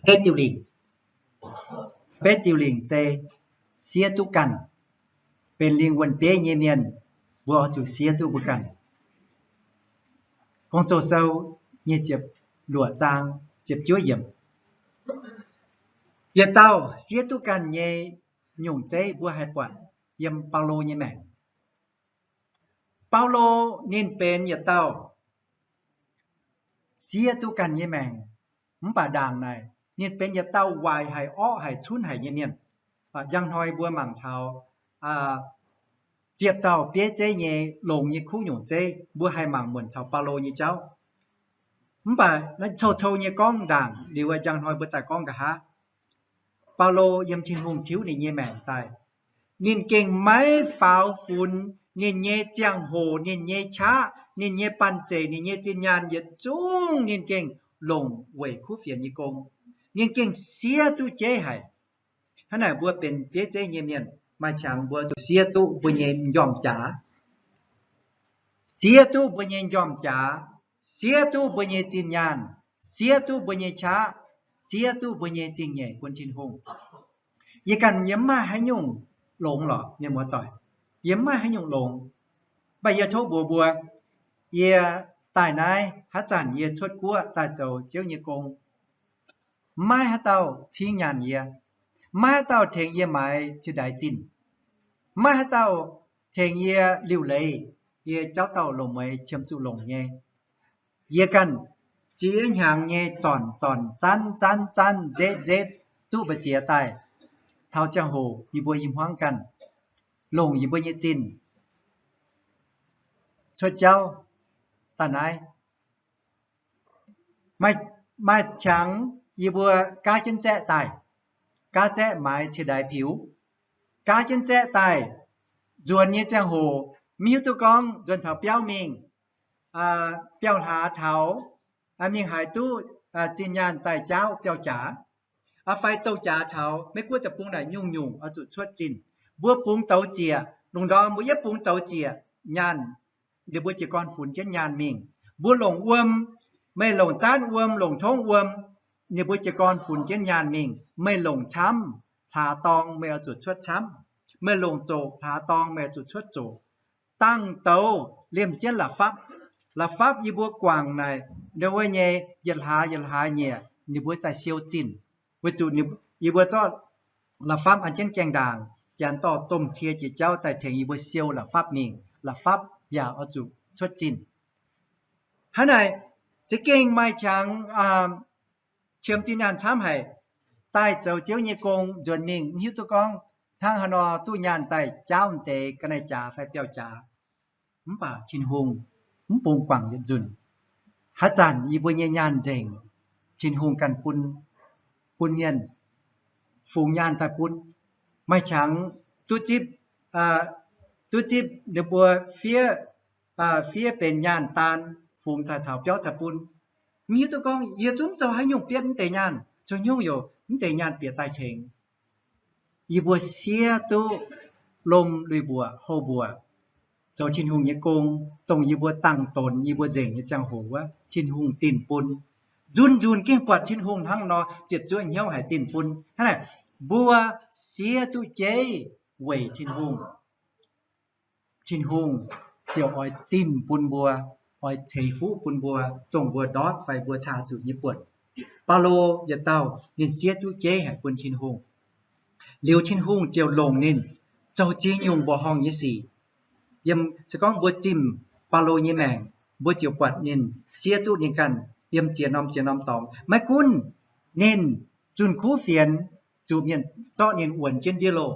Betv diuh lingc. Betv diuh lingc se siev duqv ganh. Benx lingh wuonh bieiv nyei mienh, mbuo oix zuqc siev duqv mbuo ganh. Gong-Zoh sou nyic ziepc luoqc zaang ziepc juov yiemc. Yietc dauh siev duqv ganh nyei nyungc zeiv mbuo haih buatc yiem Baulo nyei maengc. Baulo ninh benx yietc dauh siev duqv ganh nyei maengc, mv baac ndaangc naaic ninh benx yietc dauh waaic haic, orqv haic, cunv haic nyei mienh. Njang hnoi mbuo mangc taux ziepc dauh bieiv zeiv nyei longx nyei kuv nyungc zeiv, mbuo haih mangc muonc caux Baulo nyei jauv. Mv baac naaiv cou-cou nyei gorngv ndaangc liuz, njang hnoi mbuo daaih gorngv nqa'haav. Baulo yiem Tin-Hungh tiuv ninh nyei maengc daaih, ninh gengh maiv faaux funx ninh nyei ziangh hoc, ninh nyei qaqv, ninh nyei banh zeic, ninh nyei zinh nyaanh yietc zungv ninh gengh longc weic kuv fienx nyei gong. Ninh gengh siev duqv jeiv haic. Hnangv naaic mbuo benx bieiv zeiv nyei mienh, maaih qangx mbuo zuqc siev duqv mbuo nyei m'njormh jaax, siev duqv mbuo nyei m'njormh jaax, siev duqv mbuo nyei zinh nyaanh, siev duqv mbuo nyei qaqv, siev duqv mbuo nyei zingh nyeic bun Tin-Hungh. Yie ganh yie mv maaih haaix nyungc longx lorqc, mienh muoz-doic. Yie mv maaih haaix nyungc longx. Mv baac yie tov mbuox mbuo, yie daaih naaiv haaix zanc yie cuotv guoqv daaih zoux Ziouv nyei gong, mv maaih haaix dauh cingv nyaanh yie, mv maaih haaix dauh tengx yie maaiz jiex ndaix zinh, mv maaih haaix dauh tengx yie liuc leiz yie jauv dauh longc mueiz qiemx zuqc longc nyei. Yie ganh ziex hnyangx nyei zornc zornc, zanv zanv zanv, nzetv nzetv, duqv mbu'ziex daaih. Taux ziangh hoc yie mbuo i hmuangv ganh longc yie mbuo nyei zinh cuotv jauv daaih naaiv. Maaih qangx yie mbuo gaav jienv zaeqv daaih, gaav zaeqv maaiz ciex ndaix piux, gaav jienv zaeqv daaih. Nzuonx nyei ziangh hoc mv hiuv duqv gorngv nzuonx taux biauv mingh, biauv-hlaax taux, mingh haaix duqv zinh nyaanh daaih jaauv biauv-jaax, fai douz-jaax taux Meiv Guoqv deic-bung naaic nyungc-nyungc oix zuqc cuotv zinh. Mbuo bungx douz ziec, lungh ndorm mbuo yietv bungx douz ziec, nyaanh, ninh mbuo jiez gorn funx jienv nyaanh mingh. Mbuo longc wuom, meih longc zaanv wuom, longc tongv wuom, ninh mbuo jiez gorn funx jienv nyaanh mingh. Meih longc camv, hlaax dorng meih oix zuqc cuotv camv. Meih longc zoqc, hlaax dorng meih oix zuqc cuotv zoqc. Dangh douz liemh jienv la'fapv. La'fapv yie mbuo guangc naaic, ninh wuov nyei yietc hlaax yietc hlaax nyieqc ninh mbuo daaih siou zinh, weic zuqc yie mbuo zorqv la'fapv an jienv gaengh ndaangc, janx dorh domh cie jiex jauv daaih tengx yie mbuo siou la'fapv mingh, la'fapv yaac oix zuqc cuotv zinh. Hnangv naaic, za'gengh maaih qangx qiemx zinh nyaanh camv haic, daaih zoux Ziouv nyei gong nzuonx mingh, mv hiuv duqv gorngv hnangv haaix nor duqv nyaanh daaih jaauv deix ga'naaiv jaax fai biauv-jaax. Mv baac Tin-Hungh mv bun guangc yietc nzunc. Haaix zanc yie mbuo nyei nyaanh nzengc, Tin-Hungh ganh bun, bun mienh fungx nyaanh daaih bun. Maaih qangx duqv zipv, duqv zipv ninh mbuo fiev, fiev benx nyaanh daan fungx daaih taux biauv daaih bun. Mv hiuv duqv gorngv yie zungv zoux haaix nyungc bietv mv deix nyaanh, zoux nyungc-nyungc mv deix nyaanh bieqc daaih tengx. Yie mbuo siev duqv lomh lui mbuoqc houh mbuoqc zoux Tin-Hungh nyei gong, dongh yie mbuo dangh donx yie mbuo nzengc nyei ziangh hoc wuov, Tin-Hungh dinh bun. Nzunc-nzunc gengh buatc Tin-Hungh hnangv nor ziepc zuoqv hnyouv haic dinh bun. Hnangv naaic, mbuo siev duqv jeiv weic Tin-Hungh, Tin-Hungh ziouc oix dinh bun mbuo, oix ceix fuqv bun mbuo, dongh mbuo ndortv fai mbuo caa zuqc nyei buonc. Baulo yietc dauh ninh siev duqv jeiv haic bun Tin-Hungh. Liuz Tin-Hungh ziouc longc ninh zoux ziex nyungc mbuoqc horngh nyei sic. Yiem se gorngv mbuo zimh Baulo nyei maengc, mbuo ziouc buatc ninh siev duqv ninh ganh yiem ziex norm ziex norm dorngx. Maiv gunv ninh zunh kuv fienx, zuqc mienh zorqv ninh wuonx jienv ndiev loh,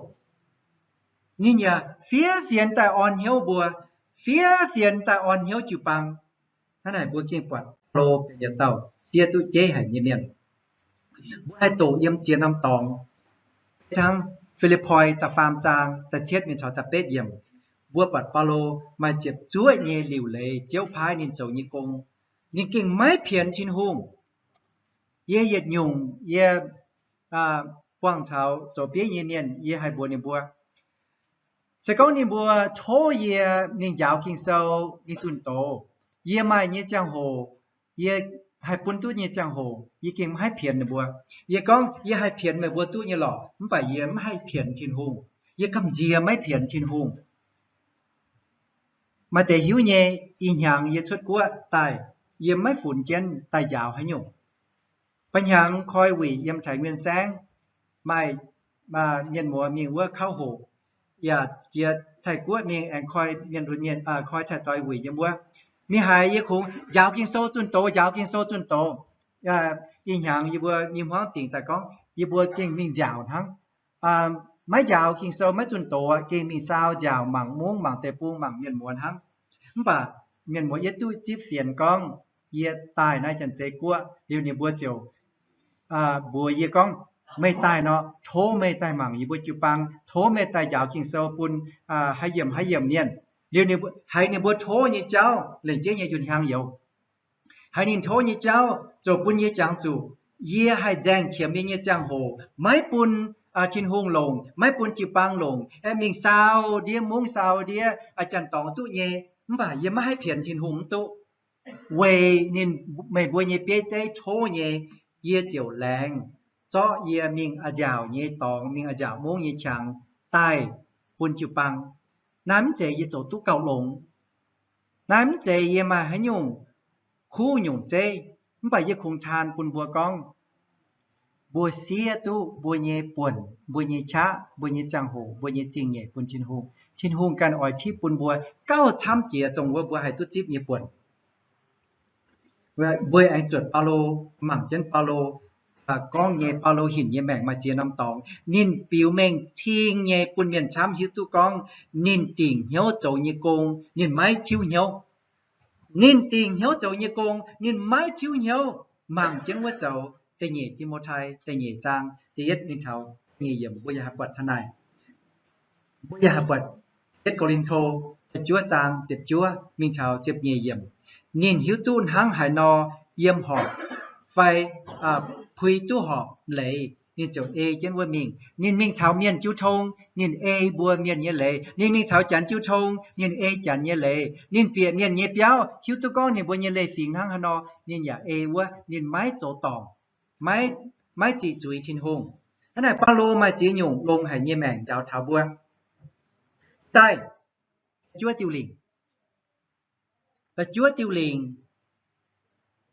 ninh yaac fiev fienx daaih orn hnyouv mbuo, fiev fienx daaih orn hnyouv jiu-baang. Hnangv naaic mbuo gengh buatc Baulo benx yietc dauh siev duqv jeiv haic nyei mienh. Mbuo haih doqc yiem ziex norm dorngx, hnangv Fi^lipv^poi da'faam zaang da'cietv mingh caux da'betv yiemc, mbuo buatc Baulo maaih ziepc zuoqv nyei liuc leiz Ziouv paaiv ninh zoux nyei gong. Ninh gengh maiv pienx Tin-Hungh. Yie yietc nyungc yie buangh caux zoux bieiv nyei mienh, yie haih mbuox ninh mbuo, se gorngv ninh mbuo tov yie mingh njaaux Ging-Sou, mingh zunh doz, yie maaih nyei ziangh hoc, yie haih bun duqv nyei ziangh hoc, yie gengh maiv haih pienx ninh mbuo. Yie gorngv yie haih pienx meih mbuo duqv nyei lorqc, mv baac yie mv haih pienx Tin-Hungh. Yie gamh nziex maiv pienx Tin-Hungh. Maaih deix hiuv nyei, ih hnyangx yie cuotv guoqv daaih, yie maiv funx jienv daaih njaaux haaix nyungc. Ba'hnyangx koi wuic yiem Taiv Nguyen Saengv, maaih mienh muoz mingh wuov kauv hoqc, yaac jiex Taiv Guoqv mingh aengx koi mienh lunx mienh, koi cai-doix wuic yiem wuov. Mingh haiz yie kungx njaaux Ging-Sou zunh doz, njaaux Ging-Sou zunh doz. Ih hnyangx yie mbuo nyei hmuangv dingc daaih gorngv yie mbuo gengh mingh nziaauc hnangv. Maiv njaaux Ging-Sou maiv zunh doz, gengh mingh saau nziaauc mangc mungv, mangc deic-bung, mangc mienh muoz hnangv. Mv baac mienh muoz yie duqv zipv fienx gorngv yie daaih naaiv Janx-Zei Guoqv liuz ninh mbuo ziouc mbuox yie gorngv, meih daaih nor, tov meih daaih mangc yie mbuo jiu-baang, tov meih daaih njaaux Ging-Sou bun haaix yiemc haaix yiemc mienh. Liuz haiz ninh mbuo tov nyei jauv lengc jeiv nyei yunh hiaang youz. Haiz ninh tov nyei jauv zoux bun yie jangx zuqc yie haih nzaeng qiemx yie nyei ziangh hoc maiv bun Tin-Hungh longc, maiv bun jiu-baang longc, aengx mingh saau ndiev mungv, saau ndiev janx-dorngx duqv nyei. Mv baac yie maiv haih pienx Tin-Hungh mv duqv. Weic ninh, meih mbuo nyei bieiv zeiv tov nyei, yie ziouc laengz zorqv yie mingh a'nziaauc nyei dorngx, mingh a'nziaauc mungv nyei qangx daaih bun jiu-baang. Naaiv mv zeiz yie zoux duqv gauh longx. Naaiv mv zeiz yie maaih haaix nyungc kuv nyungc zeiv, mv baac yie kungx taan bun mbuo gorngv, mbuo siev duqv mbuo nyei buonc, mbuo nyei qaqv, mbuo nyei ziangh hoc, mbuo nyei zingh nyeic bun Tin-Hungh. Tin-Hungh ganh oix tipv bun mbuo gauh camv jiex dongh wuov mbuo haih duqv zipv nyei buonc. Mbuo aengx zuotc Baulo, mangc jienv Baulo gorngv nyei, Baulo hinc nyei maengc maaih ziex norm dorngx. Ninh biux mengh cing nyei bun mienh camv hiuv duqv gorngv ninh dingc hnyouv zoux nyei gong, ninh maiv tiuv hnyouv. Ninh dingc hnyouv zoux nyei gong, ninh maiv tiuv hnyouv. Mangc jienv wuov zoux da'nyeic Ti^mo^tai da'nyeic zaang da'yietv mingh taux da'nyeic yiemc, mbuo yaac haih buatc hnangv naaic. Mbuo yaac haih buatc da'yietv Ko^lin^to da'juov zaang ziepc juov mingh taux ziepc nyeic yiemc. Ninh hiuv duqv hnangv haaix nor yiem horpc fai puix duqv horpc leiz, ninh ziouc ei jienv wuov mingh. Ninh mingh caux mienh jiu tong, ninh ei mbuo mienh nyei leiz. Ninh mingh caux janx jiu tong, ninh ei janx nyei leiz. Ninh bieqc mienh nyei biauv, hiuv duqv gorngv ninh mbuo nyei leiz-fingx hnangv haaix nor, ninh yaac ei wuov. Ninh maiv zoux dorngc, maiv, maiv ziqc zuiz Tin-Hungh. Hnangv naaic, Baulo maaih ziex nyungc longx haic nyei maengc njaaux taux mbuo. Da'juov diuh lingc, da'juov diuh lingc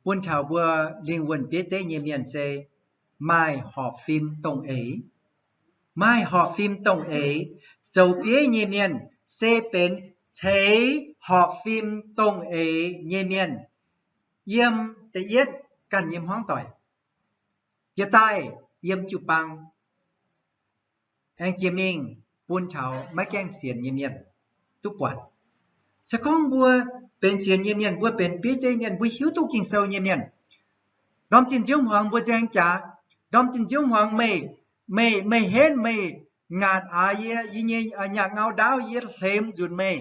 bun taux mbuo lingh wuonh bieiv zeiv nyei mienh se maaih horpc fim dongh eix. Maaih horpc fim dongh eix. Zoux bieiv nyei mienh se benx ceix horpc fim dongh eix nyei mienh. Yiem da'yietv ganh nyei hmuangv doic, jiex daaih yiem jiu-baang, aengx jiex mingh bun taux maiv gaengh sienx nyei mienh duqv buatc. Se gorngv mbuo benx sienx nyei mienh, mbuo benx bieiv zeiv mienh, mbuo hiuv duqv Ging-Sou nyei mienh, ndorm zinh nziouv hmuangx mbuo nzaeng jaax, ndorm zinh nziouv hmuangx meih, meih, meih henv meih ngaatc aax yie, yie nyei nyaah ngau ndaauv yie hleix nzunc meih.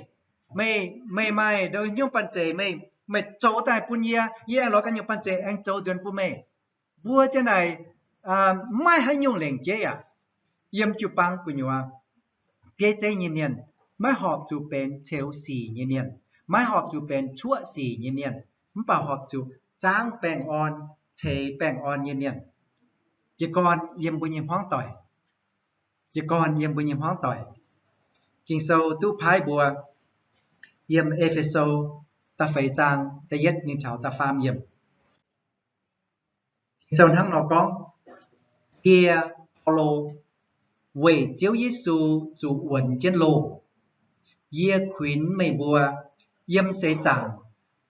Meih, meih maaih haaix nyungc banh zeic meih, meih zoux daaih bun yie, yie aengx lorz ganh nyungc banh zeic aengx zoux nzuonx bun meih. Mbuo ziang naaic maiv maaih haaix nyungc lengc jeiv aqv. Yiem jiu-baang gu'nyuoz, bieiv zeiv nyei mienh maiv horpc zuqc benx ceux sic nyei mienh, maiv horpc zuqc benx cuoqv sic nyei mienh, mv baac horpc zuqc zaangv baengh orn, ceix baengh orn nyei mienh. Jiez gorn yiem mbuo nyei hmuangv doic, jiez gorn yiem mbuo nyei hmuangv doic. Ging-Sou duqv paaiv mbuo yiem E^fe^so da'feix zaang da'yietv mingh taux da'faam yiemc. Ging-Sou hnangv nor gorngv, Yie, Baulo, weic Ziouv Yesu zuqc wuonx jienv loh, yie kuinx meih mbuo yiem seix zaangc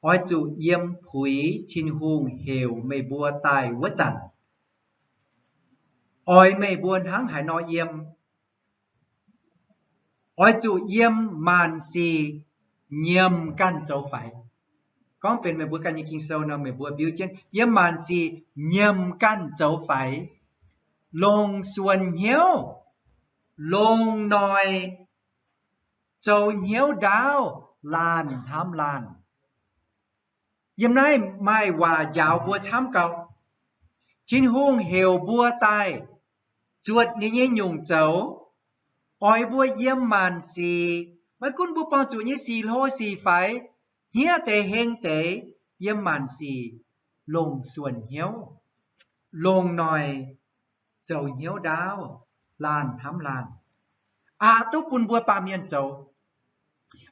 oix zuqc yiem puix Tin-Hungh heuc meih mbuo daaih wuov zanc, oix meih mbuo hnangv haaix nor yiem, oix zuqc yiem maanc sic nyiemc ganh zoux faix. Gorngv benx meih mbuo ganh nyei Ging-Sou nor, meih mbuo mbiuv jienv, yiem maanc sic nyiemc ganh zoux faix, longc suonc hnyouv, longc noic, zoux hnyouv ndaauv, laanh hnamv laanh. Yiem naaiv maaih waac njaaux mbuo camv gauh. Tin-Hungh heuc mbuo daaih zuotc ninh nyei nyungc zoux, oix mbuo yiem maanc sic, maiv gunv mbuo buangh zuqc nyei sic hlo sic faix, hniev deix heng deix, yiem maanc sic longc suonc hnyouv, longc noic zoux hnyouv ndaauv, laanh hnamv laanh. Aqc duqv bun mbuo baamh mienh zoux.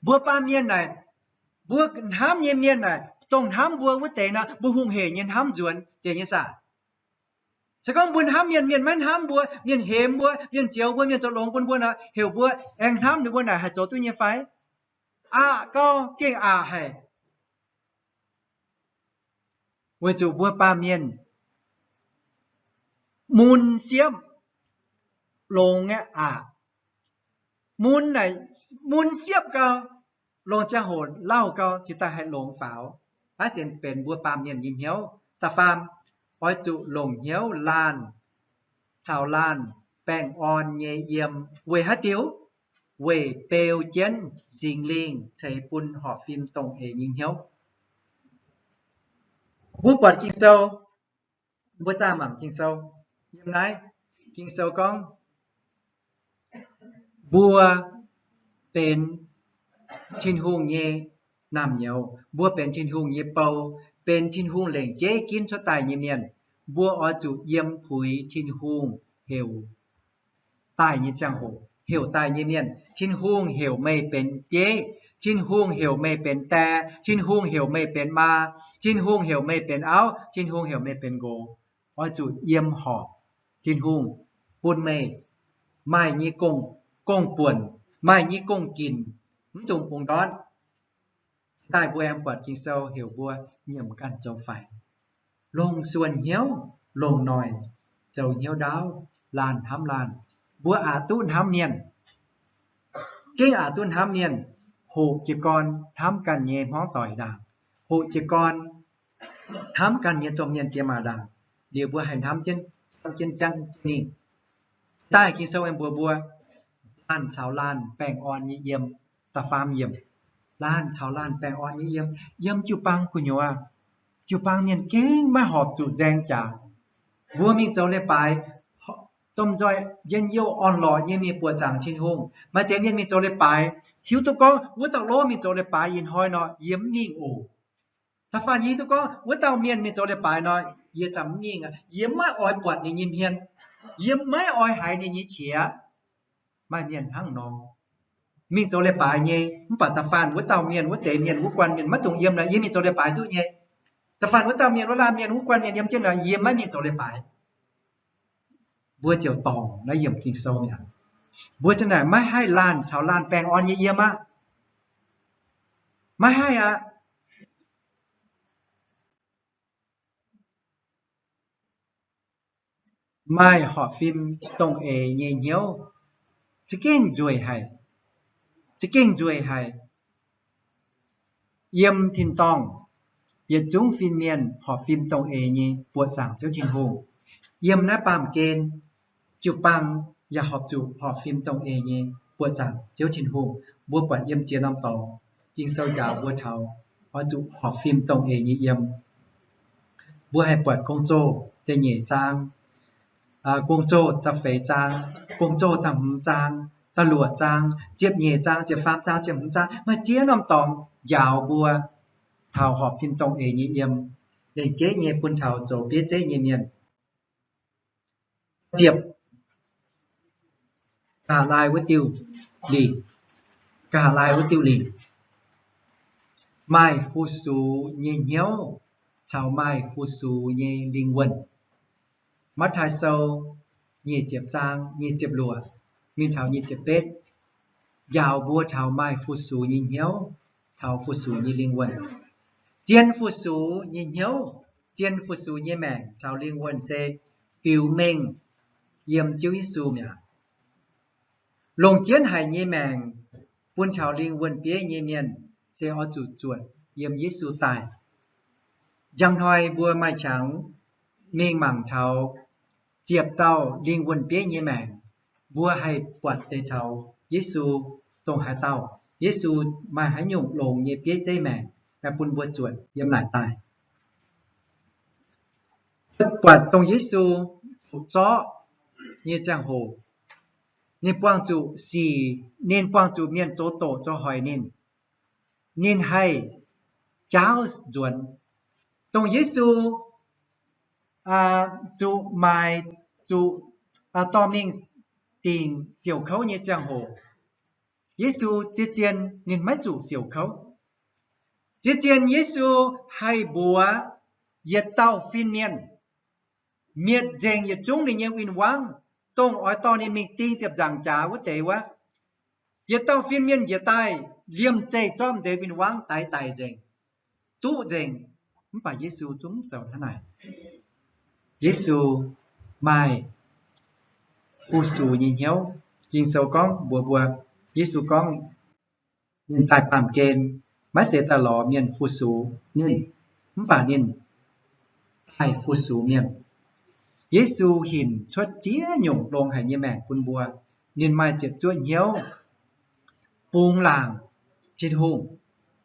Mbuo baamh mienh naaic, mbuo hnamv nyei mienh naaic, dongh hnamv mbuo wuov deix nor, mbuo hungh heic nyei hnamv nzuonx, zeiz nyei saah? Se gorngv mbuo hnamv mienh, mienh maiv hnamv mbuo, mienh hemx mbuo, mienh zioux mbuo, mienh zoux longx bun mbuo nor, heuc mbuo aengx hnamv ninh mbuo naaic haih zoux duqv nyei fai? Aqc gau, gengh aqc haic. Weic zuqc mbuo baamh mienh mun siepv, longx aeqv, aqc. Mun naaic, mun siepv gau, longc ziangh hoc lauh gau, cingx daaih haih longx faaux. Naaiv se benx mbuo baamh mienh nyei hnyouv. Da'faam, oix zuqc longc hnyouv laanh caux laanh baengh orn nyei yiem. Weic haaix diuc? Weic beu jienv Singx Lingh ceix bun horpc fim dongh eix nyei hnyouv. Mbuo buatc Ging-Sou, mbuo zaah mangc Ging-Sou. Yiem naaiv Ging-Sou gorngv, mbuo benx Tin-Hungh nyei naamh nyouz, mbuo benx Tin-Hungh nyei bou, benx Tin-Hungh lengc jeiv ginv cuotv daaih nyei mienh. Mbuo oix zuqc yiem puix Tin-Hungh heuc daaih nyei ziangh hoc, heuc daaih nyei mienh. Tin-Hungh heuc meih benx bieiv, Tin-Hungh heuc meih benx die, Tin-Hungh heuc meih benx maa, Tin-Hungh heuc meih benx auv, Tin-Hungh heuc meih benx nqox. Oix zuqc yiem horpc Tin-Hungh bun meih maaih nyei gong, gong-buonc, maaih nyei gong-ginc, mv dungx bungx ndortv. Daaih mbuo aengx buatc Ging-Sou heuc mbuo nyiemc ganh zoux faix, longc suonc hnyouv, longc noic zoux hnyouv ndaauv, laanh hnamv laanh. Mbuo aqc duqv hnamv mienh, gengh aqc duqv hnamv mienh, hoqc jiez gorn hnamv ganh nyei hmuangv doic ndaangc, hoqc jiez gorn hnamv ganh nyei domh mienh diex maac ndaangc, liuz mbuo haih hnamv jienv, hnamv jienv jangv mingh. Daaih Ging-Sou aengx mbuox mbuo, laanh caux laanh baengh orn nyei yiem, da'faam yiemc. Laanh caux laanh baengh orn nyei yiem, yiem jiu-baang gu'nyuoz, jiu-baang mienh gengh maiv horpc zuqc nzaeng jaax. Mbuo mingh zoux leiz-baaix, domh nzoih njien-youh orn-lorqc nyei mingh buoqc zaangc Tin-Hungh. Maaih deix mienh mingh zoux leiz-baaix, hiuv duqv gorngv wuov dauh lov mingh zoux leiz-baaix ih hnoi nor, yie mv mingh oc. Da'faanh yie hiuv duqv gorngv wuov dauh mienh mingh zoux leiz-baaix nor, yie daaih mv mingh aqv. Yie maiv oix buatc ninh nyei hmien, yie maiv oix haiz ninh nyei qiex. Maaih mienh hnangv nor, mingh zoux leiz-baaix nyei, mv baac da'faanh wuov dauh mienh, wuov deix mienh, wuov guanh mienh maiv dungx yiem nor, yie mingh zoux leiz-baaix duqv nyei. Da'faanh wuov dauh mienh, wuov laanh mienh, wuov guanh mienh yiem jienv nor, yie maiv mingh zoux leiz-baaix. Mbuo ziouc dorngc naaiv yiemc Ging-Sou mi'aqv. Mbuo ziouc naaic maiv haih laanh caux laanh baengh orn nyei yiem aqv. Maiv haih aqv. Maaih horpc fim dongh eix nyei hnyouv za'gengh nzueic haic, za'gengh nzueic haic. Yiem tin-dorngh yietc zungv fin-mienh horpc fim dongh eix nyei buoqc zaangc Ziouv Tin-Hungh. Yiem naaiv baamh gen jiu-baang yaac horpc zuqc horpc fim dongh eix nyei buoqc zaangc Ziouv Tin-Hungh. Mbuo buatc yiem ziex norm dorngx, Ging-Sou njaaux mbuo taux oix zuqc horpc fim dongh eix nyei yiem. Mbuo haih buatc Gong-Zoh da'nyeic zaang, Gong-Zoh da'feix zaang, Gong-Zoh da'hmz zaang, da'luoqc zaang, ziepc nyeic zaang, ziepc faam zaang, ziepc hmz zaang, maaih ziex norm dorngx njaaux mbuo taux horpc fim dongh eix nyei yiem, lengc jeiv nyei bun taux zoux bieiv zeiv nyei mienh. Ziepc, nqa'haav laai wuov diuh lingc, nqa'haav laai wuov diuh lingc, maaih fu-sux nyei hnyouv caux maaih fu-sux nyei lingh wuonh. Matv^taai Sou nyic ziepc zaang nyic ziepc luoqc mingh taux nyic ziepc betv njaaux mbuo taux maaih fu-sux nyei hnyouv caux fu-sux nyei lingh wuonh. Zien fu-sux nyei hnyouv, zien fu-sux nyei maengc caux lingh wuonh se biux mengh yiem Ziouv Yesu mi'aqv. Longc jienv haic nyei maengc bun taux lingh wuonh bieiv nyei mienh se oix zuqc zuotc yiem Yesu daaih. Njang hnoi mbuo maaih qangx mingh mangc taux ziepc dauh lingh wuonh bieiv nyei maengc, mbuo haih buatc deix taux Yesu dongh haaix dauh. Yesu maaih haaix nyungc longx nyei bieiv zeiv maengc bun mbuo zuotc yiem naaic daaih. Buatc dongh Yesu zuqc zorqv nyei ziangh hoc, ninh buangh zuqc sic, ninh buangh zuqc mienh zoux doqc zoux hoic ninh, ninh haih jaauv nzuonx. Dongh Yesu zuqc maaic, zuqc dorh mingh dingc siouc kouv nyei ziangh hoc, Yesu zien-zien ninh maiv zuqc siouc kouv. Zien-zien Yesu haih mbuox yietc dauh fin-mienh, mietc nzengc yietc zungv ninh nyei win-wangv, dongh oix dorh ninh mingh ding ziepc nzaangc jaax wuov deix wuov. Yietc dauh fin-mienh njiec daaih liemh zeih zorqv deix win-wangv daix daic nzengc, duqv nzengc. Mv baac Yesu zungv mv zoux hnangv naaic. Yesu maaih fu-sux nyei hnyouv. Ging-Sou gorngv mbuox mbuo, Yesu gorngv, ninh daaih baamh gen maiv zeiz daaih lorz mienh fu-sux ninh, mv baac ninh daaih fu-sux mienh. Yesu hinc cuotv ziex nyungc longx haic nyei maengc bun mbuo. Ninh maaih ziepc zuoqv hnyouv bungx laangc Tin-Hungh,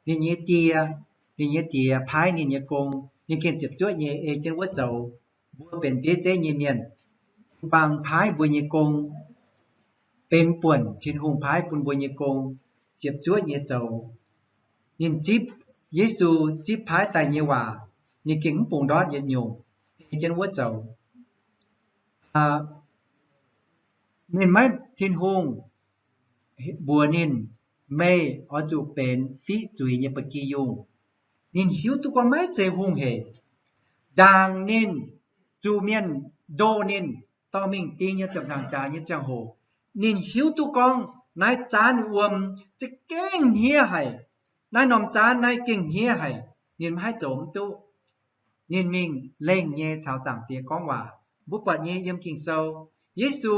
ninh nyei Die, ninh nyei Die paaiv ninh nyei gong, ninh gengh ziepc zuoqv nyei ei jienv wuov zoux. Mbuo benx bieiv zeiv nyei mienh, jiu-baang paaiv mbuo nyei gong, benx buonc Tin-Hungh paaiv bun mbuo nyei gong, ziepc zuoqv nyei zoux. Ninh zipv, Yesu zipv paaiv daaih nyei waac, ninh gengh mv bungx ndortv yietc nyungc, ei jienv wuov zoux. Ninh maiv, Tin-Hungh mbuox ninh, meih oix zuqc benx fiqv zuiz nyei ba'gi yungh. Ninh hiuv duqv gorngv maiv zeiz hungh hec. Ndaangc ninh zuqc mienh ndoh ninh dorh mingh ding nyei ziepc nzaangc jaax nyei ziangh hoc, ninh hiuv duqv gorngv naaiv zaanv wuom za'gengh hniev haic. Naaiv norm zaanv naaiv gengh hniev haic. Ninh maiv haih zoux mv duqv. Ninh mingh lengh nyei caux Zaangc Diex gorngv waac. Mbuo buatc nyei yiem Ging-Sou, Yesu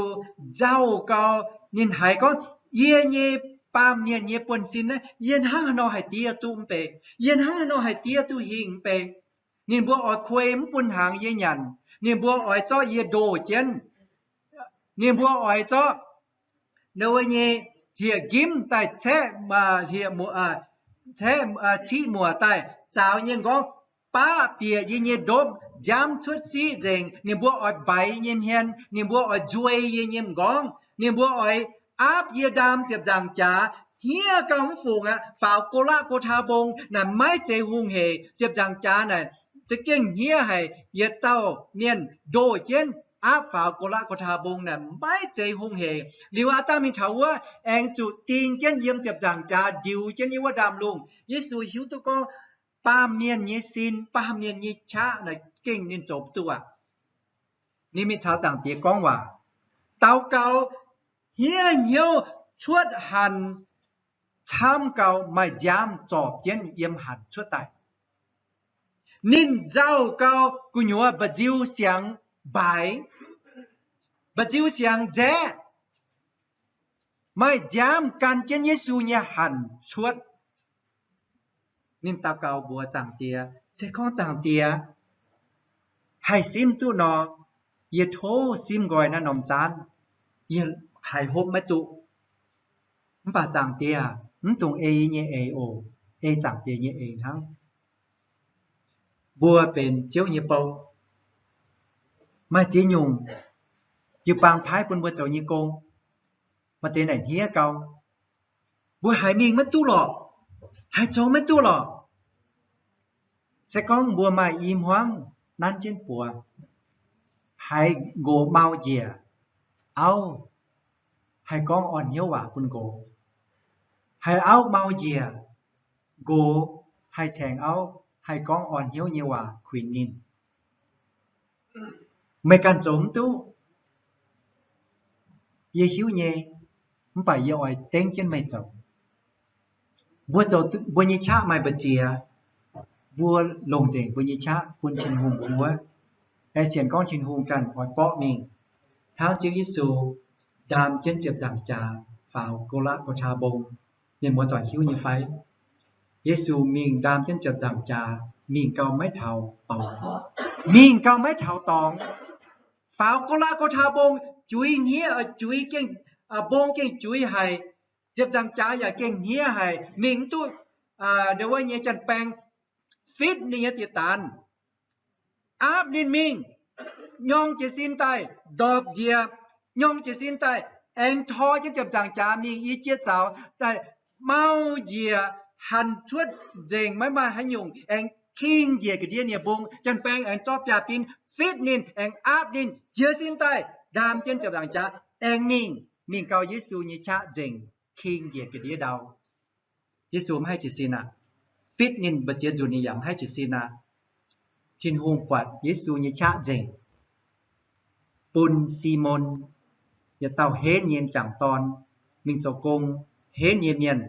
nzauh gau, ninh haiz gorngv, yie nyei baamh mienh nyei buonv-sin naaiv, yie hnangv haaix nor haih diev duqv mv bei? Yie hnangv haaix nor haih diev duqv hingh mv bei? Ninh mbuo oix kuei mv bun hnaangx yie nyanc. Ninh mbuo oix zorqv yie ndoh jienv. Ninh mbuo oix zorqv wuov nyei hlieqv-nqimv daaih caeqv, caeqv, ciqv muoc daaih zaaux nyei m'nqorngv, baqv bieqc yie nyei ndopv, nziaamv cuotv siqv nzengc. Ninh mbuo oix mbaix yie nyei hmien, ninh mbuo oix nzuei yie nyei m'nqorngv, ninh mbuo oix aapv yie ndaam ziepc nzaangc jaax. Hniev gauh mv fungc aqv, faaux go laqv go taa mbong. Naaic maiv zeiz hungh hec. Ziepc nzaangc jaax naaic za'gengh hniev haic, yietc dauh mienh ndoh jienv aapv faaux go laqv go taa mbong naaic maiv zeiz hungh hec. Liuz aav dangh mingh taux wuov aengx zuqc ding jienv yiem ziepc nzaangc jaax ndiux jienv nyei wuov ndaamv-lungh. Yesu hiuv duqv gorngv baamh mienh nyei sin, baamh mienh nyei qaqv naaic gengh ninh zoux mv duqv aqv. Ninh mingh caux Zaangc Diex gorngv waac, daux gaux, hniev hnyouv cuotv hanc, camv gau maaih nziaamv zorpc jienv yiem hanc cuotv daaih. Ninh nzauh gau, gu'nyuoz mba'nziu siangx mbaaix, mba'nziu siangx nzaeqv, maaih nziaamv gan jienv Yesu nyei hanc cuotv. Ninh daux gaux mbuox Zaangc Diex, se gorngv Zaangc Diex haih simv duqv nor, yie tov simv nqoi naaiv norm zaanv, yie haiz hopv maiv duqv. Mv baac Zaangc Diex, mv dungx ei yie nyei eix oc, ei Zaangc Diex nyei eix hnangv. Mbuo benx Ziouv nyei bou, maaih ziex nyungc jiu-baang paaiv bun mbuo zoux nyei gong, maaih deix naaic hniev gau, mbuo haiz mingh maiv duqv lorqc, haiz zoux maiv duqv lorqc. Se gorngv mbuo maaih i hmuangv nanv jienv buoz, haiz nqox mau njiec, auv haih gorngv orn hnyouv waac bun nqox. Haiz auv mau njiec, nqox haih caengx auv, haih gorngv orn hnyouv nyei waac kuinx ninh. Meih ganh zoux mv duqv, yie hiuv nyei, mv baac yie oix dengv jienv meih zoux. Mbuo zoux, mbuo nyei qaqv maaih mbu'ziex, mbuo longc nzengc mbuo nyei qaqv bun Tin-Hungh mbuox wuov. Ae sienx gorngv Tin-Hungh ganh oix borqv mingh, hnangv Ziouv Yesu ndaam jienv ziepc nzaangc jaax faaux go laqv go taa mbong. Mienh muoz doic hiuv nyei fai? Yesu mingh ndaam jienv ziepc nzaangc jaax, mingh gau maiv taux dorngx, mingh gau maiv taux dorngx, faaux go laqv go taa mbong, juiz hniev, juiz gengh, mbong gengh juiz haic, ziepc nzaangc jaax yaac gengh hniev haic, mingh mv duqv, ndo wuov nyei janx-baeng fitv ninh nyei dieh daanz, aapv ninh mingh, nyorng jiez sin daaih, ndorpc njiec, nyorng jiez sin daaih, aengx tor jienv ziepc nzaangc jaax mingh i jiex zaux daaih, mau njiec, hanc cuotv nzengc, maiv maaih haaix nyungc, aengx king njiec ga'ndiev nie-mbung. Janx-baeng aengx zorqv biaav-bin fitv ninh, aengx aapv ninh, jiez sin daaih ndaam jienv ziepc nzaangc jaax, aengx mingh, mingh gau Yesu nyei qaqv nzengc, king njiec ga'ndiev ndau. Yesu maiv haih jiez sin aqv. Fitv ninh mbu'ziex nzunc ninh yaac maiv haih jiez sin aqv. Tin-Hungh buatc Yesu nyei qaqv nzengc, bun Simon, yietc dauh henv nyei m'jangc dorn, mingh zoux gong, henv nyei mienh,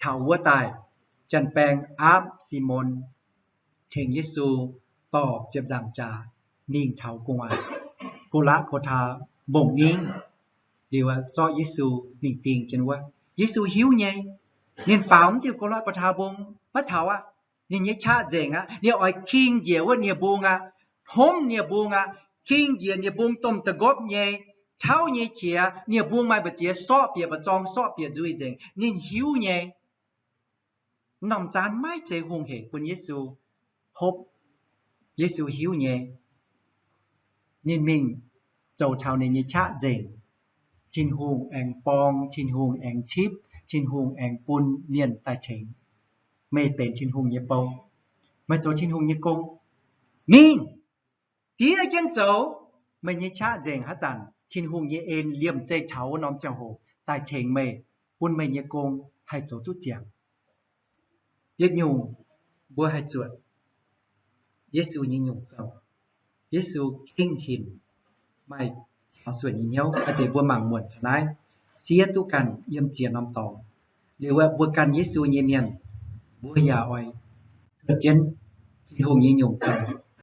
taux wuov daaih. Janx-baeng aapv Simon, tengx Yesu dorh ziepc nzaangc jaax mingh taux gu'nguaaic Go^laa^go^taa mbong-ningv, liuz zorqv Yesu mingh ding jienv wuov. Yesu hiuv nyei, ninh faaux mv diuh Go^laa^go^taa mbong maiv taux aqv. Ninh nyei qaqv nzengc aqv. Ninh oix king njiec wuov nie-mbung aqv, hnomv nie-mbung aqv, king njiec nie-mbung domh da'nqopv nyei, tauv nyei qiex, nie-mbung maaih mbu'ziex sorqv bieqc mba'zorng, sorqv bieqc nzuih nzengc. Ninh hiuv nyei. Norm zaanv maiv zeiz hungh hec bun Yesu hopv. Yesu hiuv nyei. Ninh mingh zoux taux ninh nyei qaqv nzengc, Tin-Hungh aengx borng, Tin-Hungh aengx tipv, Tin-Hungh aengx bun mienh daaih tengx. Meih benx Tin-Hungh nyei bou, meih zoux Tin-Hungh nyei gong. Mingh, diev jienv zoux, meih nyei qaqv nzengc. Haaix zanc Tin-Hungh nyei en liemh zeih taux wuov norm ziangh hoc daaih tengx meih, bun meih nyei gong haih zoux duqv ziangx. Yietc nyungc mbuo haih zuotc Yesu nyei nyungc zoux. Yesu gengh hinc, maaih taux suonc nyei hnyouv. Aa deix mbuo mangc muonc ga'naaiv, siev duqv ganh yiem ziex norm dorngx. Liuz aeqv, mbuo gan Yesu nyei mienh, mbuo yaac oix zuotc jienv Tin-Hungh nyei nyungc zoux.